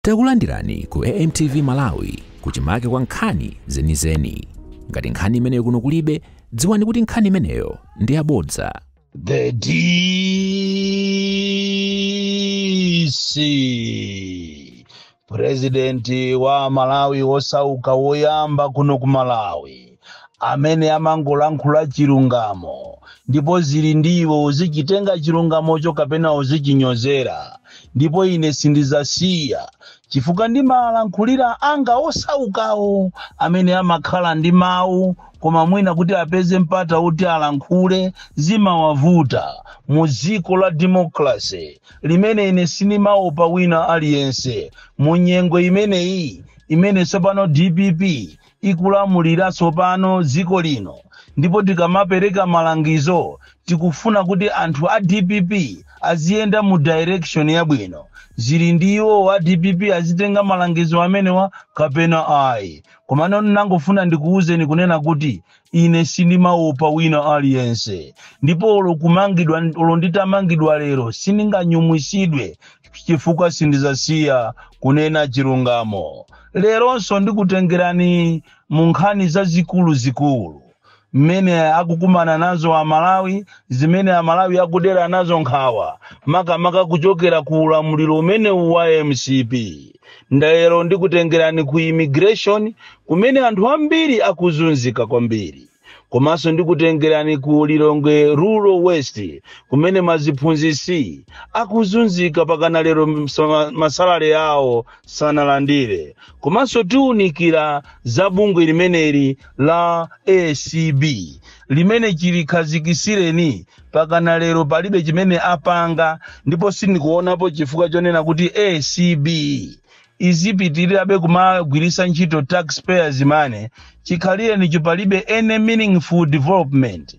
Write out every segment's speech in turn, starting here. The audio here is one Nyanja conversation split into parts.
Takulandirani ku AMTV Malawi, kuchimake kwa nkhani zenizeni. Ngati nkhani imeneyo kuno kulibe, dziwani kuti nkhani imeneyo ndi yabodza. The DC, President wa Malawi wosauka woyamba kuno ku Malawi, amene amangolankhula chilungamo, ndipo zili ndiwe uzichitenga chilungamocho kapena uzichinyozera. Ndipo ine sindizasiya, chifukwa ndimalankhulira anga osaukawo amene amakhala ndi mawu, koma mwina kuti apeze mpata kuti alankhule zimawavuta mu dziko la democracy limene ine sindimaopa wina aliyense. Mu nyengo imeneyi imene tsopano DPP ikulamulira tsopano dziko lino, ndipo tikamapereka malangizo tikufuna kuti anthu a DPP aziyenda mu direction yabwino. Zili ndiwo a DPP azitenga malangizo amenewa kapena ayi, komano nangofuna ndikuwuzeni kunena kuti ine sindimaopa wina aliyense, ndipo olo kumangidwa, olo nditamangidwa lero, sindinganyumwisidwe, chifukwa sindizasiya kunena chilungamo. Leronso ndikutengerani mu nkhani zazikulu-zikulu mmene akukumana nazo Amalawi, zimene Amalawi akudera nazo nkhawa, makamaka kuchokera ku ulamuliro umenewu wa MCP. Ndalero ndikutengerani ku immigration, kumene anthu ambiri akuzunzika kwambiri. Komanso ndikutengerani ku Lilongwe Rural West, kumene maziphunzitsi akuzunzika pakana lero, masalale awo sanalandire. Komanso tiwunikira za bungwe limeneli la ACB, limene chilikhazikisireni pakana lero palibe chimene apanga, ndipo sindikuonapo chifukwa chonena kuti ACB izipitirirabe kumagwiritsa ntchito taxpayers money chikhalire palibe any meaningful development,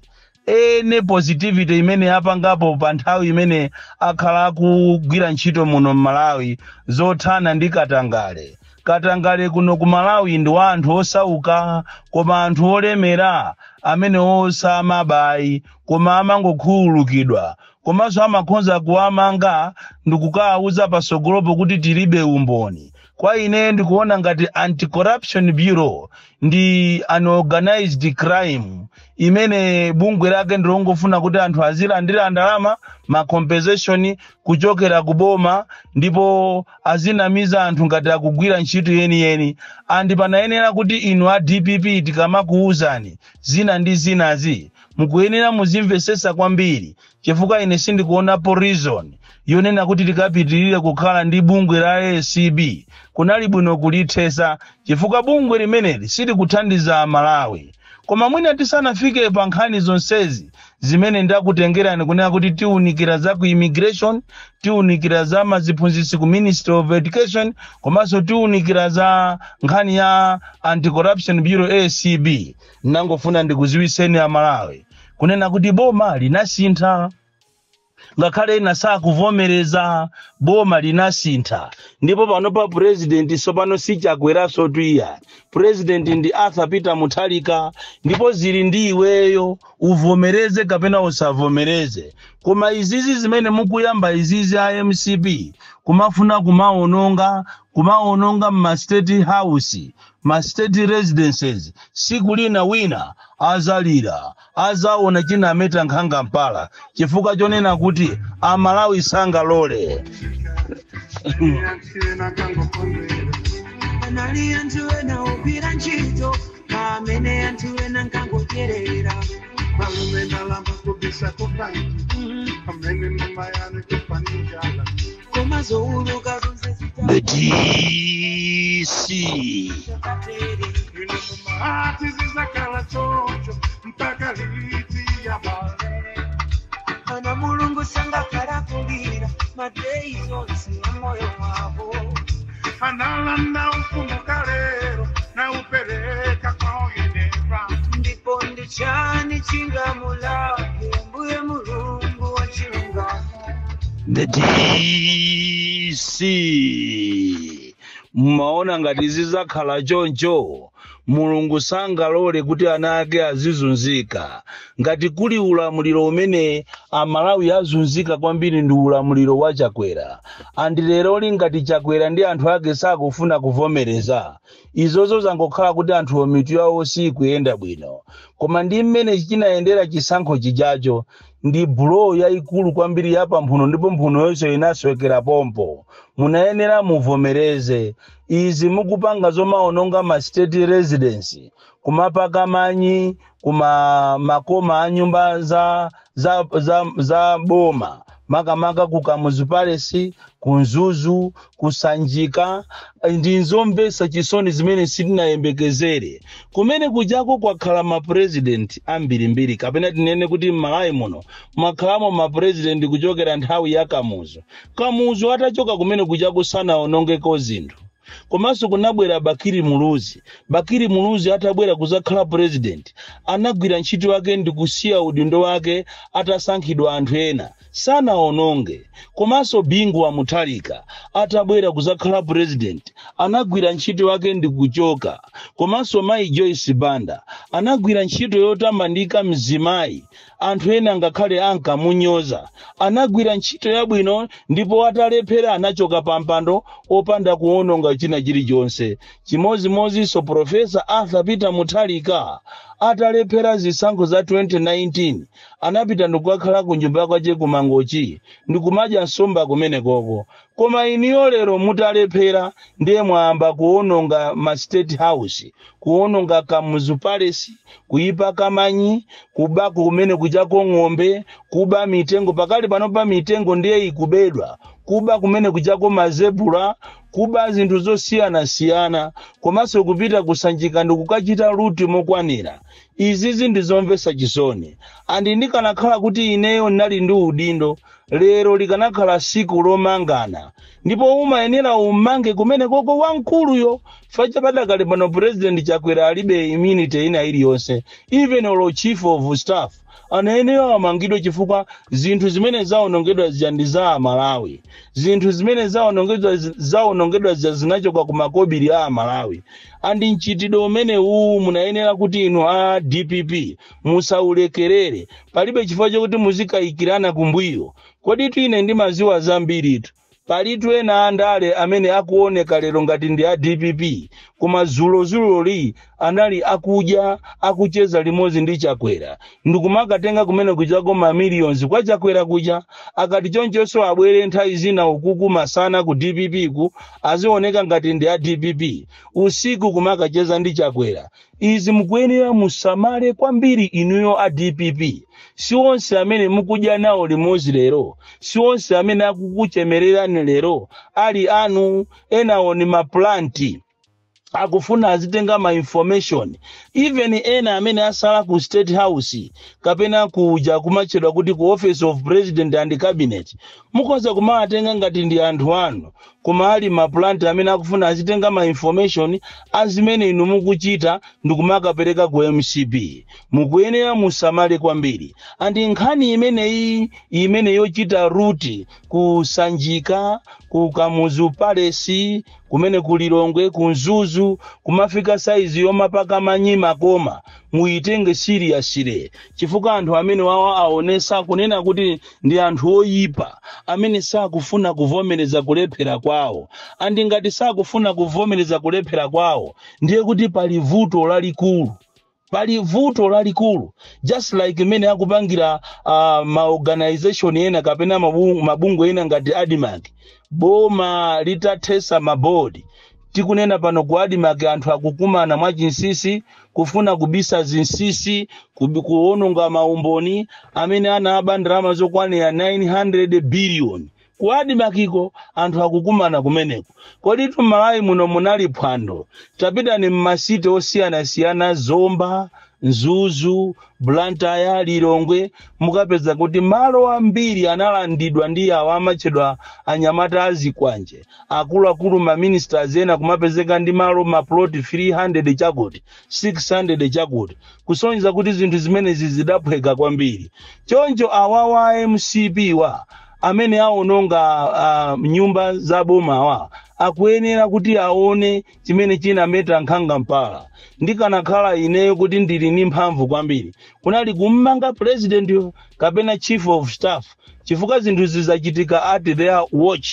any positivity imene apangapo pa nthawi imene akhala akugwira ntchito muno m'Malawi zothana ndi katangale. Katangale kuno ku Malawi ndi wa anthu osauka, koma anthu olemera amene osamabayi, koma amangokhululukidwa, komanso amakhonza kuwamanga ndikukawuza pasogolopo kuti tilibe umboni. Kwa ine ndikuona ngati Anti-Corruption Bureau ndi an organized crime imene bungwe lake ndilongofuna kuti anthu azilandira ndalama, ma compensation kuchokera ku boma, ndipo azinamiza anthu ngati akugwira ntchito yeniyeni. And panayenera kuti inu a DPP, tikamakuwuzani zina ndi zinazi, mukuyenera muzimvesesa kwambiri, chifukwa ine sindikuonapo reason yonena kuti tikapitirire kukhala ndi bungwe la ACB. Kunali bwino kulithesa, chifukwa bungwe limeneli silikuthandiza Malawi. Koma mwina tisanafike pa nkhani zonsezi zimene ndakutengerani, kunena kuti tiwunikira za ku immigration, tiwunikira za maziphunzitsi ku Ministry of Education, komanso tiwunikira za nkhani ya Anti-Corruption Bureau, ACB, nangofuna ndikuziwiseni Amalawi kunena kuti boma linasintha. Ngakhale ena sakuvomereza, boma linasintha, ndipo pano pa president sopano sichakweranso tuiya, president ndi Arthur Peter Mutharika. Ndipo zili ndi iweyo uvomereze kapena usavomereze, koma izizi zimene mukuyamba izizi a MCP, kumafuna kumaononga ma state house, ma state residences, siku lina wina azalira, azaona chinameta nkhanga mpala, chifukwa chonena kuti Amalawi sangalole. Anali anthu ena ogwira ntchito, pamene anthu ena nkangodyerera. Malume ndalama kubisa kubanki, amene mama yanu kupanijala. Koma zowuluka zonse The DC. zitakatere. Ine mumahati zizakala chocho mpaka liti yabale? Ana Mulungu sangakhala kulira ma days onse amoyo wawo. Analanda ufumu kalero na upereka kwa oyenera. Ndipo ndi chani chingamulake Mbuye Mulungu wa chilungamo? The DC. Mumaona ngati zizakhala choncho? Mulungu sangalole kuti ana ake azizunzika. Ngati kuli ulamuliro umene Amalawi azunzika kwambiri, ndi ulamuliro wa Chakwera. And leroli ngati Chakwera ndi anthu ake sakufuna kuvomereza izozo, zangokhala kuti anthuwo mitu yawo sikuyenda bwino. Koma ndi mmene chinayendera chisankho chijacho, ndi blow yayikulu kwambiri yapamphuno, ndipo mphuno yonse inaswekera pompo. Munayenera muvomereze izi mukupanga zomaononga ma state residence, kumapaka manyi kuma makoma a nyumba za boma, makamaka ku Kamuzu Palace, ku Mzuzu, kusanjika. Ndi nzomvetsa chisoni zimene sitinayembekezere. Kumene kujako kwakhala mapurezidenti ambirimbiri, kapena tinene kuti m'Malawi muno mwakhalamo mapurezidenti kuchokera nthawi ya Kamuzu. Kamuzu atachoka, kumene kujako sanaonongeko zinthu. Komanso kunabwera Bakiri Muluzi. Bakiri Muluzi atabwera kuzakhala president, anagwira ntchito yake ndi kusiya udindo wake atasankhidwa anthu ena, sanaononge. Komanso Bingu wa Mutharika atabwera kuzakhala president, anagwira ntchito yake ndi kuchoka. Komanso mayi Joyce Banda anagwira ntchito yotamandika, mzimayi anthu ena ngakhale ankamunyoza, anagwira ntchito yabwino, ndipo atalephera anachoka pa mpando opanda kuwononga china chilichonse. Chimodzimodzinso Professor Arthur Peter Mutharika atalephera zisankho za 2019, anapita ndikukakhala ku nyumba kwache ku Mangochi ndikumadya nsomba kumenekoko. Koma iniyo lero mutalephera, ndiye mwayamba kuwononga ma State House, kuwononga Kamuzu Palace, kuyipa kamanyi, kuba kumene kuchako ng'ombe, kuba mitengo. Pakali panopa mitengo ndiye ikubedwa, kuba kumene kuchako mazebula, kuba zinthu zosiyanasiyana, komanso kupita kusanjika ndikukachita loot mokwanira. Izizi ndizomvetsa chisoni. And ndikanakhala kuti ineyo ndinali ndi udindo, lero likanakhala siku lomangana, ndipo umayenera umange kumene koko wamkuluyo. Facha padakali pano President Chakwera alibe immunity ina iliyonse, even olo chief of staff anayenera amangidwe, chifukwa zinthu zimene zawonongedwa zija ndi za Amalawi. Zinthu zimene zawonongedwa zija zinachoka ku makobiri a Amalawi. And mchitidwe umene uwu munayenera kuti inu a DPP musaulekerere. Palibe chifukwa chokuti muzikayikirana kumbuyo. Kodi ine ndimaziwa zambiritu. Palitu ena andale amene akuoneka lero ngati ndi a DPP, koma zulozuloli anali akudya, akucheza limodzi ndi Chakwera, ndikumakatenga kumene kuchako ma millions kwa Chakwera kuja. Akati chonchonso abwere nthawi zina ukuku masana ku DPP ku, azioneka ngati ndi a DPP, usiku kumakacheza ndi Chakwera. Izi mukuyenera musamale kwambiri inuyo a DPP. Si onse amene mukudya nawo limodzi lero, si onse amene akukuchemererani lero ali anu. Enawo ni ma plant, akufuna azitenga ma information. Even ena amene asala ku State House kapena kuja kumatchedwa kuti ku Office of President and Cabinet, mukhoza kumawatenga ngati ndi anthu anu, koma ali ma plant amene akufuna azitenga ma information azimene inu mukuchita ndikumakapereka ku MCP. Mukuyenera musamale kwambiri. And nkhani imeneyi, imene yochita loot ku Sanjika, ku Kamuzu Palace, kumene ku Lilongwe, ku Mzuzu, kumafika size yomapaka manyi makoma, muyitenge seriously, chifukwa anthu amene wawa aonesa kunena kuti ndi anthu oyipa amene sakufuna kuvomereza kulephera kwawo. And ngati sakufuna kuvomereza kulephera kwawo, ndiye kuti pali vuto lalikulu, pali vuto lalikulu. Just like imene akupangira ma organization ena kapena mabungwe ena ngati ADMARC. Boma litathesa mabodi, tikunena pano ku ADMARC anthu akukumana mwachinsinsi kufuna kubisa zinsinsi, kuwononga maumboni amene anaba ndalama zokwanira 900 billion. Ku ADMARCko anthu akukumana kumeneko. Kodi Malawi muno munali phwando? Tapitani mma city osiyanasiyana, Zomba, Mzuzu, Blantyre, Lilongwe, mukapeza kuti malo ambiri analandidwa ndi awo amatchedwa anyamata azikwanje. Akuluakulu, ma ministers ena kumapezeka ndi malo ma plot 300 chakuti, 600 chakuti, kusonyeza kuti zinthu zimenezi zidaphweka kwambiri. Choncho awawa MCP wa amene aononga nyumba za bomawa Akuyenera kuti aone chimene chinameta nkhanga mpala. Ndikanakhala ineyo kuti ndili ndi mphamvu kwambiri, kunali kummanga president kapena chief of staff, chifukwa zinthu zizachitika at their watch.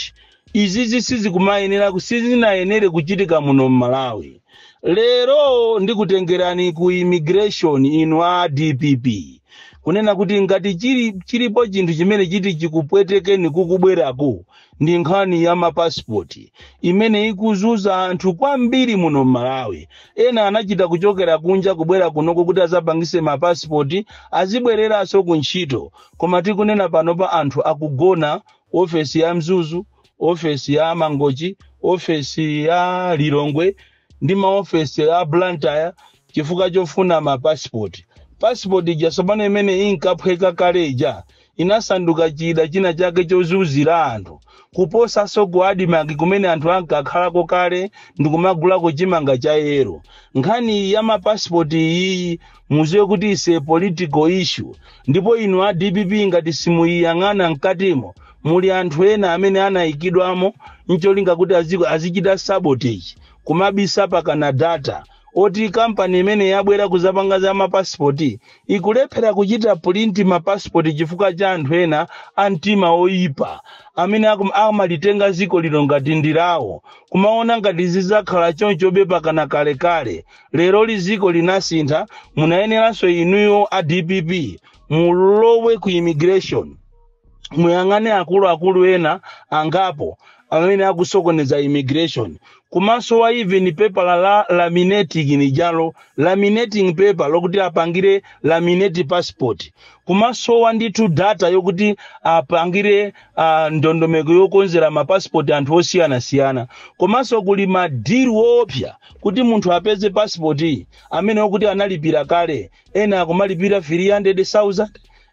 Izizi sizikumayenera, sizinayenere kuchitika muno mMalawi. Lero ndikutengerani ku immigration, inu a DPP, kunena kuti ngati chilipo chinthu chimene chiti chikupwetekeni kukubwerako, ndi nkhani ya mapasipoti imene ikuzunza anthu kwambiri muno mMalawi. Ena anachita kuchokera kunja kubwera kunoko kuti azapangise mapasipoti, azibwereranso ku ntchito. Koma tikunena panopa, anthu akugona ofesi ya Mzuzu, ofesi ya Mangochi, ofesi ya Lilongwe ndi maofesi ya Blantyre chifukwa chofuna mapasipoti. Pasipoti ija tsopano imene inkaphweka kale ija inasanduka chida china chake chozunzira anthu, kuposanso ku ADMARC kumene anthu ankakhalako kale ndikumagulako chimanga cha yellow. Nkhani ya mapasipoti iyi, muziwe kuti is a political issue, ndipo inu a DPP ngati simuyiyang'ana, mkatimo muli anthu ena amene anayikidwamo ncholinga kuti azichita sabotage, kumabisa pakana data oti kampani imene yabwera kuzapanga za mapasipoti ikulephera kuchita print mapasipoti chifukwa cha anthu ena a mtima oyipa amene amalitenga ziko lino ngati ndilawo, kumaona ngati zizakhala chonchobe pakana kalekale. Lero liziko linasintha. Munayeneranso inuyo a DPP mulowe ku immigration, muyang'ane akuluakulu ena angapo amene akusokoneza immigration, komanso wa even paper la laminating nijalo, laminating paper lokuti apangire laminate passport, komanso wa ndithu data yokuti apangire ndondomeko yokonzera mapassport anthu osiyanasiyana. Komanso kuli ma deal woopsa kuti munthu apeze passport amene okuti analipira kale. Ena akumalipira 300,000,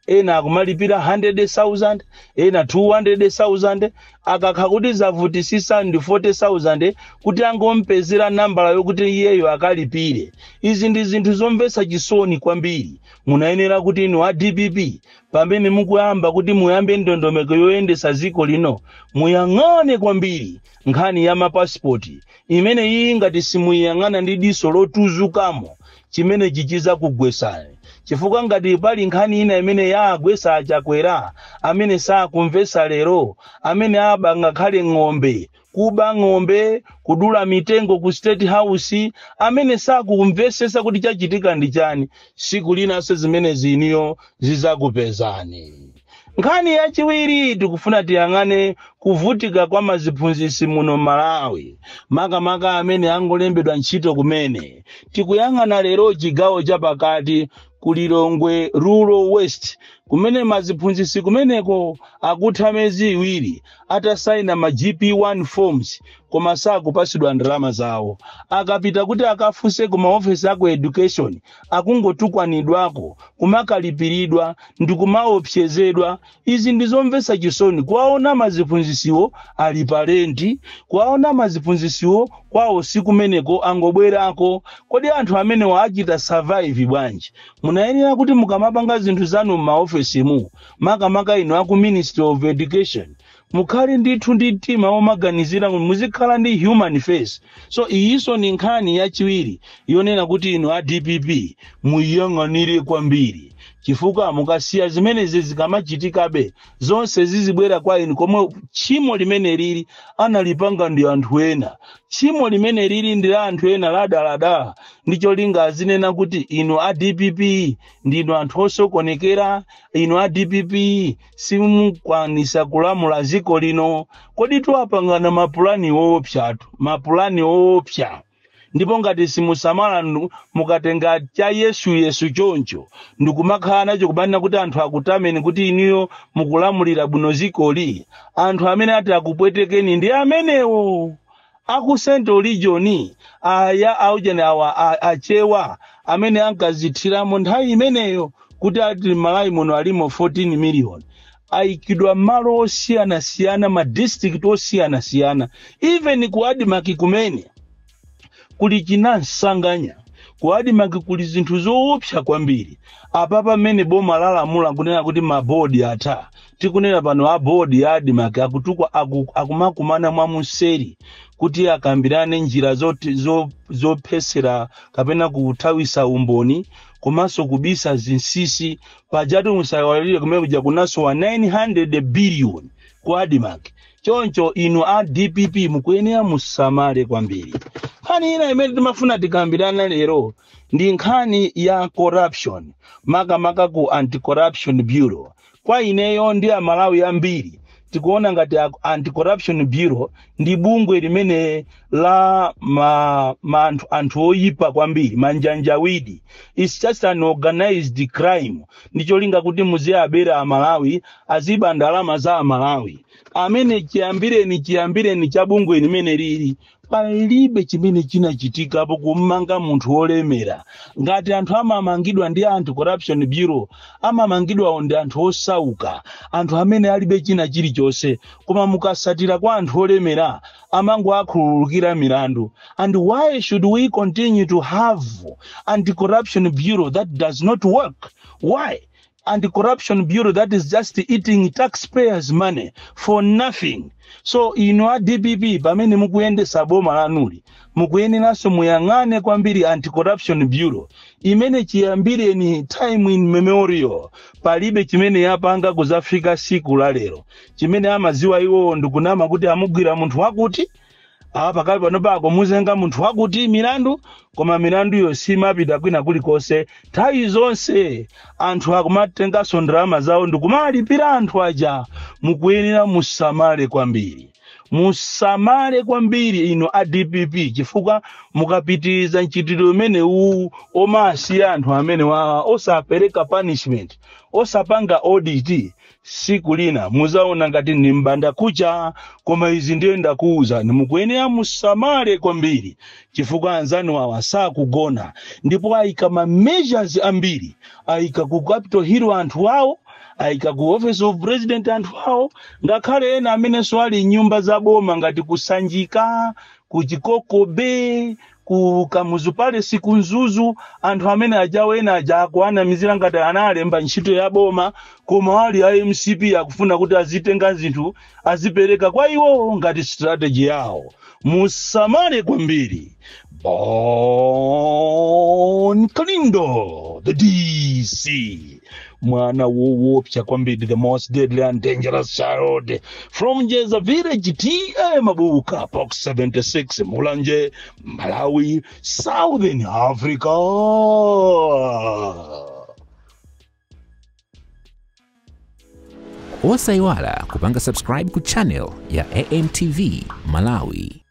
ena akumalipira 100,000, ena 200,000, akakha kuti zavutisisa ndi 40,000 kuti angompezera nambala yokuti iyeyo akalipire. Izi ndi zinthu zomvetsa chisoni kwambiri. Munayenera kuti inu a DPP, pamene mukuyamba kuti muyambe ndondomeko yoyendesa ziko lino, muyang'ane kwambiri nkhani ya mapasipoti imene iyi. Ngati simuyang'ana ndi diso lotuzukamo, chimene chichiza kugwesani, chifukwa ngati pali nkhani ina imene yagwesa aChakwera amene sakumvesa lero, amene aba ngakhale ng'ombe, kuba ng'ombe, kudula mitengo ku State House, amene sakumvesesa kuti chachitika ndi chani, siku linanso zimene ziniyo zizakupezani. Nkhani yachiwiri, tikufuna tiyang'ane kuvutika kwa maziphunzitsi muno Malawi, makamaka amene angolembedwa ntchito kumene. Tikuyang'ana lero chigawo chapakati, ku Lilongwe Rural West, kumene maziphunzitsi kumeneko akutha miyezi 2 atasaina ma GP1 forms, koma sakupasidwa ndalama zawo. Akapita kuti akafunse ku maofesi aku education, akungotukwanidwako, kumakalipiridwa ndi kumaopsezedwa. Izi ndizomvetsa chisoni kuwaona maziphunzitsiwo ali pa rent, kuwaona maziphunzitsiwo kwawo si kumeneko, angobwerako. Kodi anthu amenewa achita survive bwanji? Munayenera kuti mukamapanga zinthu zanu m'maofesimu, makamaka inu aku Ministry of Education, mukhale ndithu ndi mtima womaganizira, muzikhala ndi human face. So iyinso ni nkhani yachiwiri yonena kuti inu a DPP muyang'anire kwambiri, chifukwa mukasiya zimenezi zikamachitikabe, zonse zizibwera kwa inu. Komwe tchimo limene lili analipanga ndi anthu ena, tchimo limene lili ndi la anthu ena ladaladala, ndi cholinga azinena kuti inu a DPP ndinu anthu osokonekera, inu a DPP simukwanisa kulamula ziko lino. Kodi tiwapangana mapulani woopsatu, mapulani woopsa, ndipo ngati simusamala, mukatenga cha Yesu Yesu choncho ndikumakhala nacho kubanena kuti anthu akutameni kuti inuyo mukulamulira bwino zikoli, anthu amene ati akupwetekeni ndi amenewo aku Central Region, aya aujeni awa achewa amene ankazithiramo nthawi imeneyo kuti ati Malawi muno alimo 14 million, ayikidwa malo osiyanasiyana, ma district osiyanasiyana. Even ku ADMARC kumene kuli chinansanganya, Ku ADMARC kuli zinthu zoopsa kwambiri. Apa pamene boma lalamula kunena kuti mabodi atha, tikunena pano a bodi ya ADMARC akutukwa akumakumana mwamuseri kuti akambirane njira zophesera kapena kuthawisa umboni komanso kubisa zinsinsi. Pajatu musawalire kumene kuja kunasowa 900 billion ku ADMARC. Choncho inu a DPP mukuyenera musamale kwambiri. Nkhani ina imene timafuna tikambirana lero ndi nkhani ya corruption, makamaka ku Anti-Corruption Bureau. Kwa ineyo ndi Amalawi ambiri tikuona ngati Anti-Corruption Bureau ndi bungwe limene la anthu oyipa kwambiri, manjanjawidi. It's just an organized crime, ndicholinga kuti muziyabera Amalawi, aziba ndalama za Amalawi. Amene chiyambireni cha bungwe limene lili, palibe chimene chinachitikapo kumanga munthu wolemera. Ngati anthu amamangidwa ndi Anti-Corruption Bureau, amamangidwawo ndi anthu osauka, anthu amene alibe china chilichonse. Koma mukasatira kwa anthu olemera, amangoakhululukira milandu. And why should we continue to have Anti-Corruption Bureau that does not work? Why Anti-Corruption Bureau that is just eating taxpayers' money for nothing? So inu a DPP, pamene mukuyendesa boma lanuli, mukuyeneranso muyang'ane kwambiri Anti-Corruption Bureau imene chiyambireni time immemorial palibe chimene yapanga kuzafika siku la lero. Chimene amaziwa iwowo ndikunama kuti amugwira munthu wakuti, apa pakali pano pako muzenga munthu wakuti milandu, koma milanduyo simapita kwina kulikonse. Nthawi zonse anthu akumatenganso ndalama zawo ndikumalipira anthu aja. Mukuyenera musamale kwambiri, musamale kwambiri inu a DPP, chifukwa mukapitiriza mchitidwe umene uwu omasiya anthu amene wa osapereka punishment, osapanga audit, siku lina muzaona ngati ni mbanda kucha. Koma izi ndiye ndakuwuzani, mukuyenera musamale kwambiri, chifukwa anzanu awa sakugona, ndipo ayika ma measures ambiri. Ayika ku Capitol Hill anthu awo, ayika ku Office of President anthu awo, ngakhale ena amenenso ali nyumba za boma ngati kusanjika, ku Chikoko Bay, ku Kamuzu Palace, ku Mzuzu. Anthu amene ajawo ena aja akuanamizira ngati analemba ntchito ya boma, koma ali a MCP, akufuna kuti azitenga zinthu azipereka kwa iwo ngati strategy yawo. Musamale kwambiri. Bon Kalindo, the DC, mwana woopsa kwambiri, the most deadly and dangerous child from Jeza Village, TA Mabuka, Box 76, Mulanje, Malawi, Southern Africa. Osayiwala kupanga subscribe ku channel ya AMTV Malawi.